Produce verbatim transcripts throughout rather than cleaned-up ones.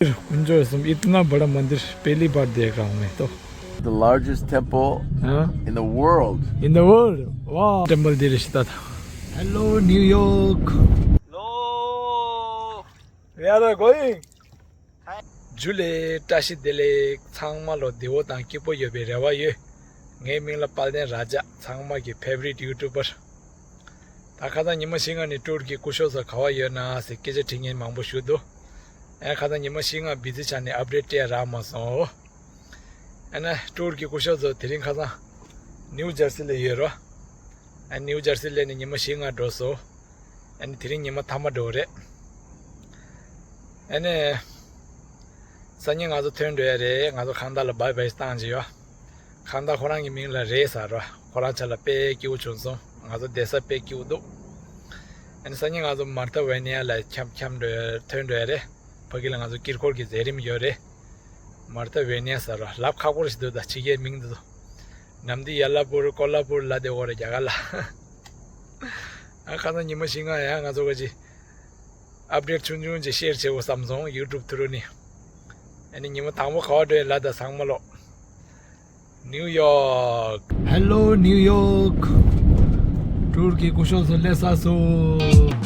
कुंजो सम इतना बड़ा मंदिर पहली बार देख रहा हूँ मैं तो। The largest temple, हाँ? In the world. In the world. Wow. Temple दे रिश्ता था। Hello New York. Hello. Where are you going? Hi. ཇུ་ལེ། བཀྲ་ཤིས་བདེ་ལེགས། ཚང་མ་ལོ་བདེ་བོ་དང་སྐྱིད་པོ་ཡོད་པའི་རེ་བ་ཡོད། ངའི་མིང་ལ་དཔལ་ལྡན་ར་ཇ། ཚང་མ་གི་ཕེ་ཝ་རིཊ་ཡུ་ཊུབ་པར། ད་ཁ་སང་ཉི་མ་བཞི་ལྔ་ནས་ཊུར་གྱི་སྐུ་ཞབས་ཚོ་ག་བ་ཡོད་ན་ཟེར་སྐད་ཆ་དྲི་མཁན་མང་པོ་ཞུ་འདུག་ཨེ་ཁ་སང་ཉི་མ་བཞི་ལྔ་བི་ཛི་ཆགས་ནས་ཨབ་ཌེཊ་སྤྲད་རག་མ་སོང་། ཨ་ནི་ཊུར་གྱི་སྐུ་ཞབས་ཚོ་དེ་རིང་ཁ་སང་ནིའུ་ཇར་སི་ལ་ཡོད་རོ། ཨ་ནིའུ་ཇར་སི་སླེབས་ནས་ཉི་མ་བཞི་ལྔ་འགྲོ་སོང་། ཨ་ནི་དེ་རིང་ཉི་མ་མཐའ་མ་འགྲོ་རེད། ཨ་ནི། སང་ཉིན་ང་ཚོ་ཐོན་འགྲོ་ཡ་རེད། ང་ཚོ་ཁང་བདག་ལ་བྷའི་བྷའི་བཏང་བྱས་ཡོད། ཁང་བདག་ཁོ་རང་གི་མིང་ལ་རེད་ཟེར་རོ། ཁོ་རང་ཆ་ལ་དཔེ་སྐྱིད་པོ་བྱུང་སོང་། ང་ཚོ་བསྡད་ས་དཔེ་སྐྱིད་པོ་འདུག་ཨ་ནི་སང་ཉིན་ང་ཚོ་མར་ཐ་ཝེ་ནི་ཡ་ལ་འཁྱམ་འཁྱམ་འགྲོ་ཡ་ཐོན་འགྲོ་ཡ་རེད། ཕ་གི་ལ་ང་ཚོ་དཀྱིལ་འཁོར་གྱི་མཛད་རིམ་ཡོད་རེད། མར་ཐ་ཝེ་ནི་ཡ་ཟེར་རོ། ལབ་ཁག་པོ་རེད་འདུག་ད་ཕྱི་རྒྱལ་མིང་འདི་ཚོ། ནམ་དུས་ཡ་ལ་པུར་ཀོ་ལ་པུར་ལ་དེ་འོ་རེད་རྒྱ་གར་ལ། ཨ་ཁ་སང་ཉི་མ་བཞི་ལྔ་ཡང་ང་ཚོ་ག་ཅི། ཨབ་ཌེཊ་ཆུང་ཆུང་ཅིག་ཤེར་བྱེད་དགོས་བསམ་སོང་ཡུ་ཊུབ་ཐུ་རུ་ནི། ཨ་ནི་ཉི་མ་དང་པོ་ག་བ་འགྲོ་ཡིན་ལ་ད་ཚང་མ་ལོ། ནིའུ་ཡོག Hello New York. ཊུར་གྱི་སྐུ་ཞབས་ཚོ་སླེབས་ཚར་སོང་།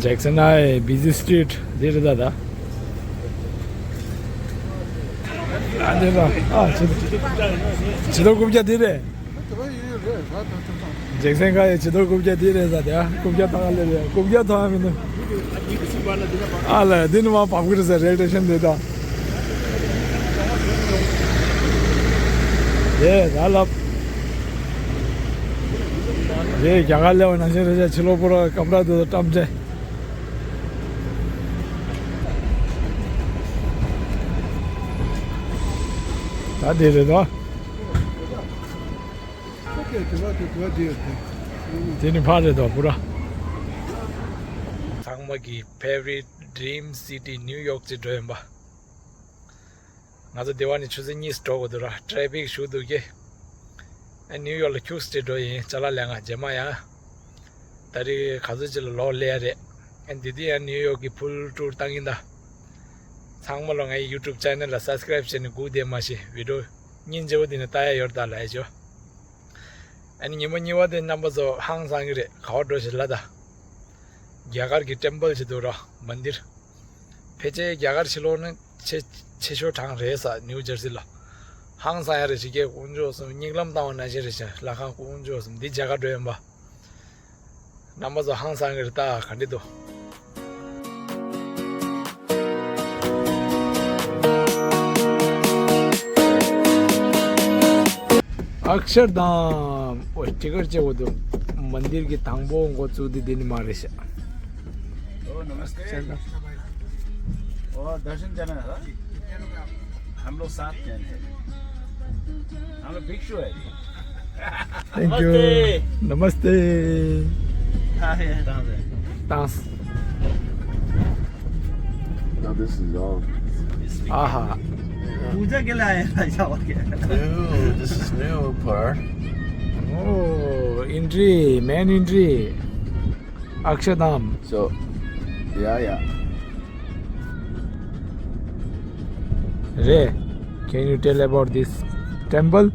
Jackson High, busy street འདི་རེད་ད་ད། ཨ་འདི་ར། ཨ་ཆེ་ཆེ་དོ་རྐུབ་བཀྱག་འདི་རེད། Jackson High ཡི་ཆེ་དོ་རྐུབ་བཀྱག་འདི་རེད་ད་ད། རྐུབ་བཀྱག་ཐང་ལེ་རེད། རྐུབ་བཀྱག་ཐང་མི་འདུག་ཨ་ལ་འདི་ནི་མ་བབས་གི་རེད་ཟེར་རེལ་ཊེ་ཤན་འདི་ད། དེ་ད་ལབ། དེ་རྒྱ་གར་སླེབས་པ་ནང་བཞིན་རེད་ཤག་ཕྱི་ལོགས་པོ་ར་ཀམ་ར་དེ་ཚོ་བཀྲམ་བྱས། ད་དེ་རེད་དོ། དེ་ནི་ཕར་རེད་དོ་པུ་ར། ཚང་མ་གི་ཕེ་ཝ་རིཊ་ཌི་རིམ་སི་ཊི་ནིའུ་ཡོག་ཅིག་འགྲོ་ཡིན་པ། ང་ཚོ་སྡེ་བ་ནས་ཆུ་ཚོད་གཉིས་འགྲོ་དགོས་འདུག་ར། ཊེ་ཕིག་ཞུགས་འདུག་གི། ཨ་ནིའུ་ཡོག་ལ་ཁྱུག་ཙམ་འགྲོ་ཡིན། ཅ་ལག་ལེན་ག་རྗེས་མ་ཡང་། ད་རེས་ག་ཚོད་ཅིག་ལ་ལོག་སླེབས་ཡ་རེད། ཨ་འདི་དུས་ཡང་ནིའུ་ཡོག་གི་ཕུལ་ཊུར་བཏང་གིན་ད། ཚང་མ་ལོ་ངའི་ཡུ་ཊུབ་ཆེ་ནལ་ལ་སབ་སི་ཀ་རེབ་བྱས་ནས་སྒུག་བསྡད་མ་ཤེས། བི་ཌིའོ་སྙིང་རྗེ་བོ་འདི་ནས་ལྟ་ཡ་ཡོད་ད་ལ་ཡ་ཅོ། ཨ་ནི་ཉི་མ་གཉིས་པ་དེ་རྣམ་པ་ཚོ་ཧང་སང་གི་རེད། ག་བ་འགྲོ་ཞིག་ལ་ད། རྒྱ་གར་གྱི་ཊེམ་པལ་ཅིག་འདུག་ར། མན་དིར། ཕལ་ཆེར་རྒྱ་གར་ཕྱི་ལོགས་ནི་ཆེ་ཆེ་ཤོས་གྲས་རེད་ས་ནིའུ་ཇར་སི་ལ། ཧང་སང་ཡ་རེད། ཕྱི་རྒྱལ་དཀོན་མཆོག་གསུམ་སྙིང་ལམ་བཏང་བ་ནང་བཞིན་རེད་ཤག་ལྷ་ཁང་དཀོན་མཆོག་གསུམ་འདི་རྒྱ་གར་འགྲོ་ཡིན་པ། རྣམ་པ་ཚོ་ཧང་སང་གི་རེད་ད་ག་འདྲ་འདུག अक्षरधाम। ओ स्टिकर चाहिँ वो तो मंदिर की थांगबो को चुदी दिन मारे से। ओ नमस्ते। ओ दर्शन जाना है। हम लोग सात जन हैं। हम लोग भिक्षु है। Thank you. नमस्ते। नमस्ते। हाँ, है। कहाँ से? तांस। Now this is all. आहा। पूजा के लिए आए हैं भाई साहब के। New, this is new part. Oh, entry, main entry. Akshadham. So, yeah, yeah. Ray, can you tell about this temple?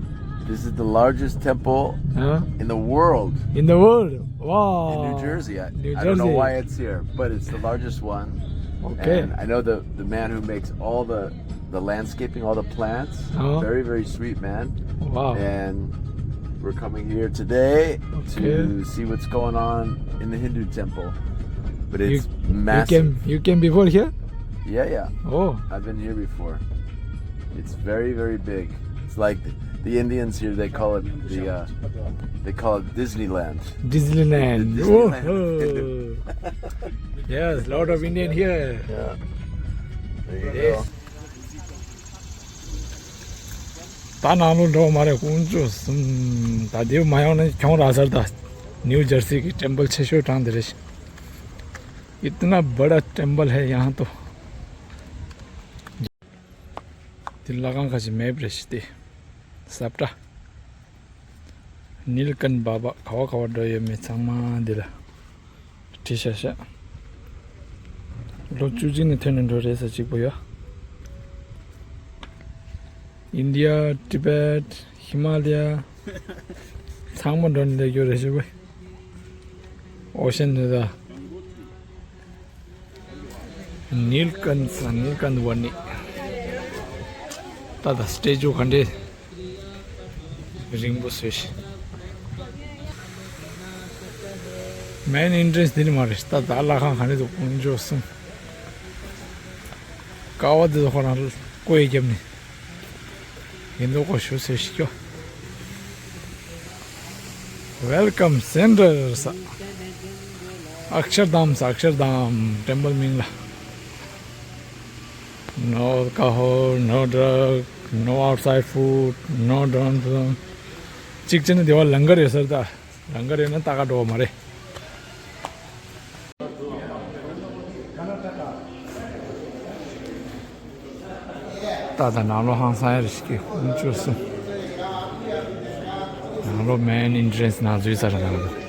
This is the largest temple Huh? In the world. In the world? Wow. In New Jersey. I, New I don't know Jersey. Why it's here, but it's the largest one. Okay. And I know the, the man who makes all the, the landscaping, all the plants. Oh. Very, very sweet man. Wow. And we're coming here today Okay. To see what's going on in the Hindu temple. But You, it's you massive. Came, you came before here? Yeah, yeah. Oh. I've been here before. It's very, very big. It's like the, the Indians here, they call it the, uh, they call it Disneyland. Disneyland. The Disneyland. Oh. Yes, lot of Indian here. Yeah. There you go. Yes. ད་ནང་ལོགས་འགྲོ་མ་རེད། དཀོན་མཆོག་གསུམ། ད་དེ་མ་ཡོང་ན་གྱོང་རག་ས་རེད། ད་ནིའུ་ཇར་སི་གི་ཊེམ་པལ་ཆེ་ཤོས་གྲས་འདི་རེད། इतना बड़ा टेम्पल है यहाँ तो। དེ་ལྷ་ཁང་ཁ་ཅིག་མེབ་རེད་ཤི་སྟེ། ཟབ་ཏྲ། ནིལ་ཀན་བྷ་བྷ་ག་བ་ག་བ་འགྲོ་ཡོད་མེད་ཚང་མ་འདི་ལ་བྲིས་ཤག་ཤག་ལོ་བཅུ་གཅིག་ནས་ཐོན་ནས་འགྲོ་རེད་ས་གཅིག་པོ་ཡོད། ཨིན་ཌི་ཡ། ཊི་བེཊ། ཧི་མ་ལ་ཡ། ཚང་མ་འགྲོ་ནས་སླེབས་རྒྱུ་རེད་ཤི་བས། ཨོ་ཤན་ནི་ད། ནིལ་ཀན་ས་ནིལ་ཀན་ཝར་ནི། ད་ད་སི་ཊེ་ཅུ་ག་འདྲས་རིང་པོ་བཟོས་ཤིང་། མེན་ཨེན་ཊྲན་སི་འདི་ནི་མ་རེད། ད་ད་ལྷ་ཁང་ག་འདྲས་འདུག་དཀོན་མཆོག་གསུམ། ཀ་བ་འདི་ཚོ་ཁོ་རང་བརྐོས་བརྒྱབ་ནས། ཡིན་མདོག་ཁ་པོ་ཞེ་པོ་ཞིག་ཡོད། Welcome Center ས། ཨཀཤར་དྷམ་ས། ཨཀཤར་དྷམ་ཊེམ་པལ་མིང་ལ། No alcohol, no drug, no outside food, no drunk. གཅིག་བྱས་ན་དེ་བ་ལང་ཀར་ཡོད་ས་རེད་ད། ལང་ཀར་ཡོད་ན་ལྟ་ག་འགྲོ་བ་མ་རེད། ད་ད་ནང་ལོགས་ཧང་སང་ཡ་རེ་ཞིག་གི་དཀོན་མཆོག་གསུམ། ནང་ལོགས་མེན་ཨེན་ཊྲན་སི་ནང་འཛུལ་ཚར་ནང་ལོགས།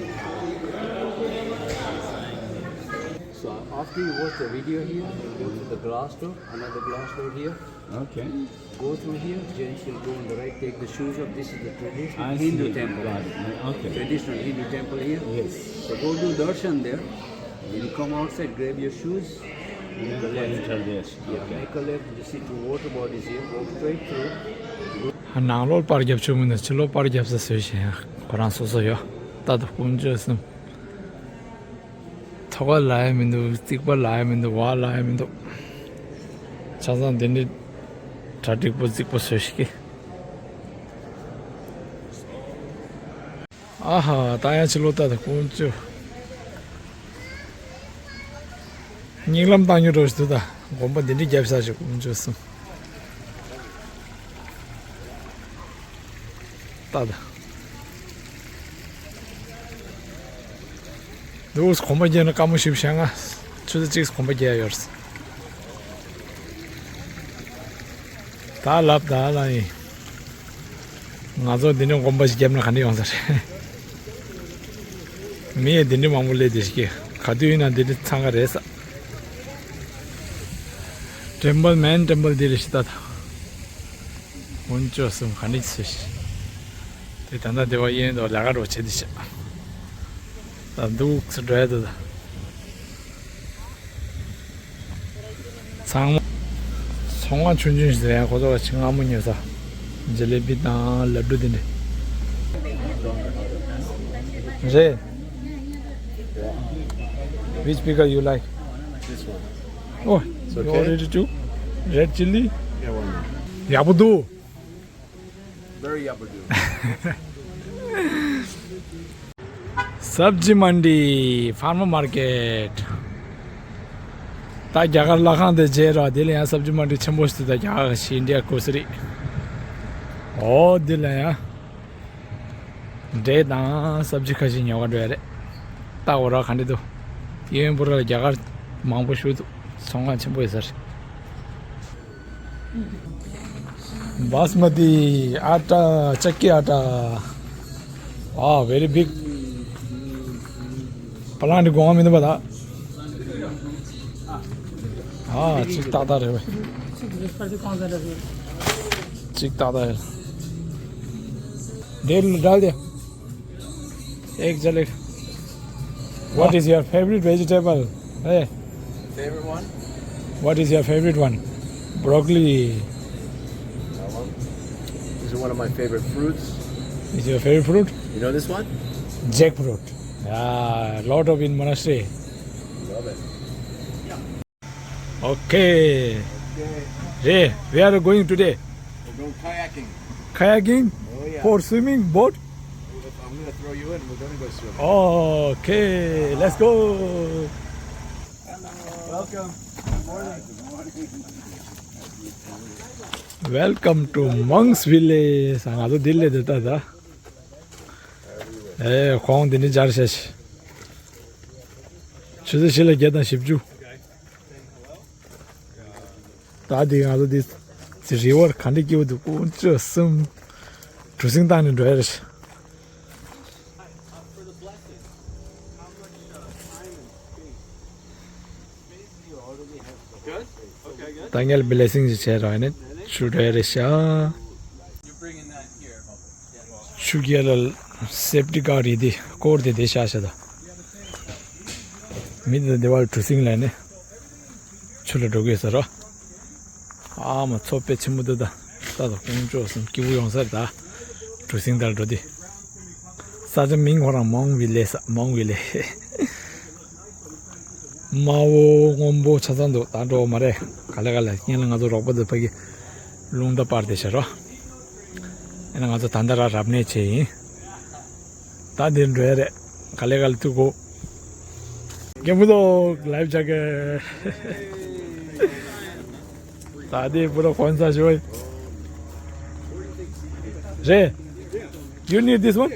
So after you watch the video here, you go to the glass door, another glass door here. Okay. Go through here, gents will go on the right, take the shoes off. This is the traditional I Hindu see. Temple. Got it. Okay. Traditional Hindu temple here. Yes. So go do darshan there. When you come outside, grab your shoes. And then make a left. Enter this. Yeah, okay. Make a left. You see two water bodies here. Walk straight through. ཧ། ནང་ལོགས་པར་རྒྱབ་ཆོག་མི་འདུག་ཕྱི་ལོགས་པར་རྒྱབ་ས་བཟོས་ཤིང་ཁོ་རང་སོ་སོ་ཡོད། ད་ད་དཀོན་མཆོག་གསུམ། ཐོག་ཁ་ལ་ཡ་མི་འདུག་རྩིག་པ་ལ་ཡ་མི་འདུག་བ་ལ་ཡ་མི་འདུག་ཆ་ཚང་དེ་འདྲའི་གྲ་འགྲིག་པོ་རྩིག་པོ་བཟོས་ཤིག་གི། ཨ་ཧ། ད་ཡང་ཕྱི་ལོགས་ལྟ་དང་དཀོན་མཆོག་སྙིང་ལམ་བཏང་ཉོ་འགྲོ་ཞིག་འདུག་ད་དགོན་པ་འདི་འདྲའི་རྒྱབ་ས་ཞིག་དཀོན་མཆོག་གསུམ། ལྟ་ད། འདུག་གོམ་པ་རྒྱག་ན་དཀའ་མོ་ཞིག་བྱ། ང་ཆུ་ཚོད་གཅིག་གོམ་པ་རྒྱག་ཡོད་རེད། ད་ལབ་ད་ལ་ཡིན། ང་ཚོ་འདི་འདྲའི་དགོན་པ་ཞིག་བརྒྱབ་ན་ག་འདྲ་ཡོང་ས་རེད། མི་ཡི་འདི་འདྲའི་མང་པོ་སླེབས་བསྡད་ཤག་ག་དུས་ཡིན་ན་འདི་འདྲའི་འཚང་ཁ་རེད་ས། ཊེམ་པལ་མེན་ཊེམ་པལ་འདི་རེད་ཤག་ད་ད། དཀོན་མཆོག་གསུམ་ག་འདྲ་ཞིག་དེ་ད་ལྟ་བདེ་བ་གཡས་གཡོན་དུ་ལས་ཀ་འགྲོ་བྱེད་དེ་ཤག་ད་འདུག་སེ་འགྲོ་ཡ་འདུག་ད། ཚང་མ། ཚོང་ཁང་ཆུང་ཆུང་ཞིག་ཟེར་ཡང་ཁོ་ཚོ་ལ་ཕྱི་སྔ་མོ་ཉོ་ས། ཇི་ལེ་བི་དང་ལ་ཌུ་དེ་འདྲ། རེད། Which pickle you like? This one. Oh, it's you okay. Already too? Red chili? Yeah, one more. ཡག་པོ་འདུག Very ཡག་པོ་འདུག་སབ་ཇི་མན་ཌི། ཕར་མར་མར་ཀེཊ། ད་རྒྱ་གར་ལྷ་ཁང་དེ་མཇལ་ར། དེ་ལ་ཡང་སབ་ཇི་མན་ཌི་ཆེན་པོ་ཞིག་འདུག་ད་རྒྱ་གར་ཞིག་ཨིན་ཌི་ཡ་གྷོ་སི་རི། འོ་དེ་ལ་ཡང་འབྲས་དང་སབ་ཇི་ཁ་ཤས་ཉོ་ག་འགྲོ་ཡ་རེད། ད་འོ་ར་ག་འདྲ་འདུག་གཡས་གཡོན་པོ་ར་ལ་རྒྱ་གར་མང་པོ་ཞིག་འདུག་ཚོང་ཁང་ཆེན་པོ་ཡོད་ས་རེད། Basmati atta, chakki atta. Wow, very big plant going in the. Ah, chik ta ta re. Chik ta ta re. Dal, dal de. Ek jale. What is your favorite vegetable? Hey. Favorite one? What is your favorite one? Broccoli. That one. These are one of my favorite fruits. Is your favorite fruit? You know this one? Jackfruit. Yeah, lot of in monastery. Love it. Okay. Okay. Hey, where are you going today? We're going kayaking. Kayaking? Oh, yeah. For swimming boat? I'm gonna throw you in. We're gonna go swimming. Okay, let's go. Welcome. Welcome to Monk's Village. ང་ཚོ་འདི་ལ་བསྡད་ད་ད། ཨེ་ཁོང་འདི་ནས་སྦྱར་བྱས། ཆུ་ཚོད་བཞི་ལ་བརྒྱ་དང་བཞི་བཅུ། ད་འདི་ང་ཚོ་འདི་ དེ་རི་བར་ག་འདྲ་སྐྱིད་པོ་འདུག་དཀོན་མཆོག་གསུམ། གྲུ་གཟིངས་བཏང་ནས་འགྲོ་ཡ་རེད། ད་ངས་བི་ལེ་སིང་ཅིག་བྱས་རོགས་ནས་ཆུ་འགྲོ་ཡ་རེད་ཤག་ཆུ་རྐྱལ་ལ་སེབ་ཊི་ག་རེད་དེ་སྐོར་དེ་དེ་ཤག་ཤག་ད། མི་དེ་དེ་བར་གྲུ་གཟིངས་ལ་ནས་ཆུ་ལ་འགྲོ་གི་ཡོད་ས་རོ། ཨ་མ་མཚོ་དཔེ་ཆེན་པོ་འདུག་ད། ད་དང་དཀོན་མཆོག་གསུམ་སྐྱིད་པོ་ཡོང་ས་རེད་ད། གྲུ་གཟིངས་དར་འགྲོ་དེ། ས་ཆ་མིང་ཁོ་རང་མོང་བི་ལེ་ས་མོང་བི་ལེ། དམར་པོ་སྔོན་པོ་ཆ་ཚང་འདུག་ད་འགྲོ་མ་རེད། ག་ལེ་ག་ལེ་སྔོན་ལ་ང་ཚོ་རོགས་པ་ཚོ་ཕ་གི་རླུང་རྟ་སྤར་ཏེ་བཞག་རོགས། ཨེ་ན་ང་ཚོ་ད་ལྟ་ར་རབ་གནས་བྱས་ཡིན། ད་འདིར་འགྲོ་ཡ་རེད། ག་ལེ་ག་ལེ་ཐུག་གོ། རྒན་བུ་དོ་ལའིབ་བྱ་གི། ད་འདི་བུ་དོ་གོན་ས་ཞུ་བ་རེད། You need this one?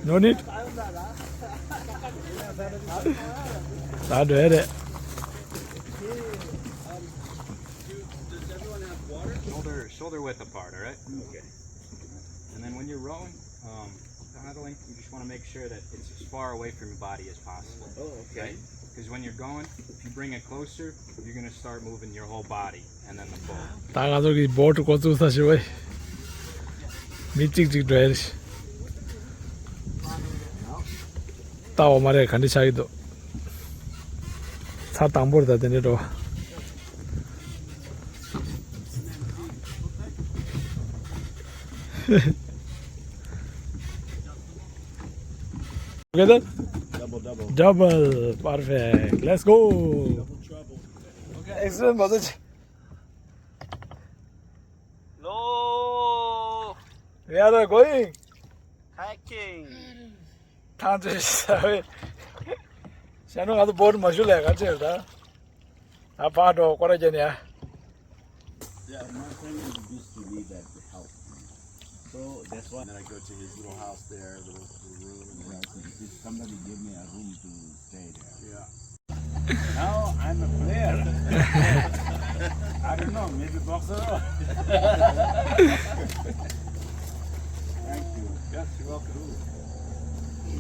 No need? ད་འགྲོ་ཡ་རེད། Shoulder, shoulder width apart, all right? Okay. And then when you're rowing, um, paddling, you just want to make sure that it's as far away from your body as possible. Oh, okay. Because when you're going, if you bring it closer, you're going to start moving your whole body, and then the boat. ད་ང་ཚོ་གི་བོ་ཊི་འགོ་བཙུགས་ས་ཞིག་བས། མི་གཅིག་གཅིག་འགྲོ་ཡ་རེད། ལྟ་བ་མ་རེད་ག་འདྲ་ཆགས་ཀྱི་འདུག་ཚར་དང་པོར་ད་དེ་འདྲ་འགྲོ། Together? Double, double. Double. Perfect. Let's go. Double trouble. Excellent, brother. No. Where are you going? Hiking. ཐང་ཅིག་ཟ་བས། ཤ་ནུ་ང་ཚོ་བོ་ཊི་མ་ཞུ་ལས་ག་ཅེར་ད། ད་ཕར་འགྲོ་སྐོར་ར་རྒྱག་ནས་ཡ། Yeah, my friend used to live at the house. So that's why. Then I go to his little house there, the little room. And then if somebody give me a room to stay there. Yeah. Now I'm a player. I don't know, maybe boxer. Thank you. Yes, you're welcome.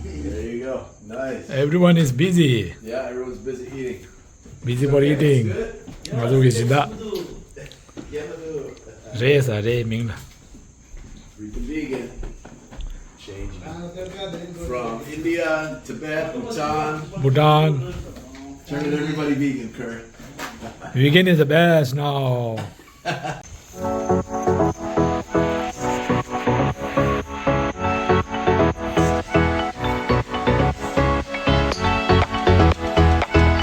There you go. Nice. Everyone is busy. Yeah, everyone's busy eating. Busy for eating. ང་ཚོ་གི་སྦྱིན་བདག་རེད་ས་རེད་མིང་ལ། Freaking vegan. Changing. From India, Tibet, Bhutan. Bhutan. Turning everybody vegan, Kurt. Vegan is the best now.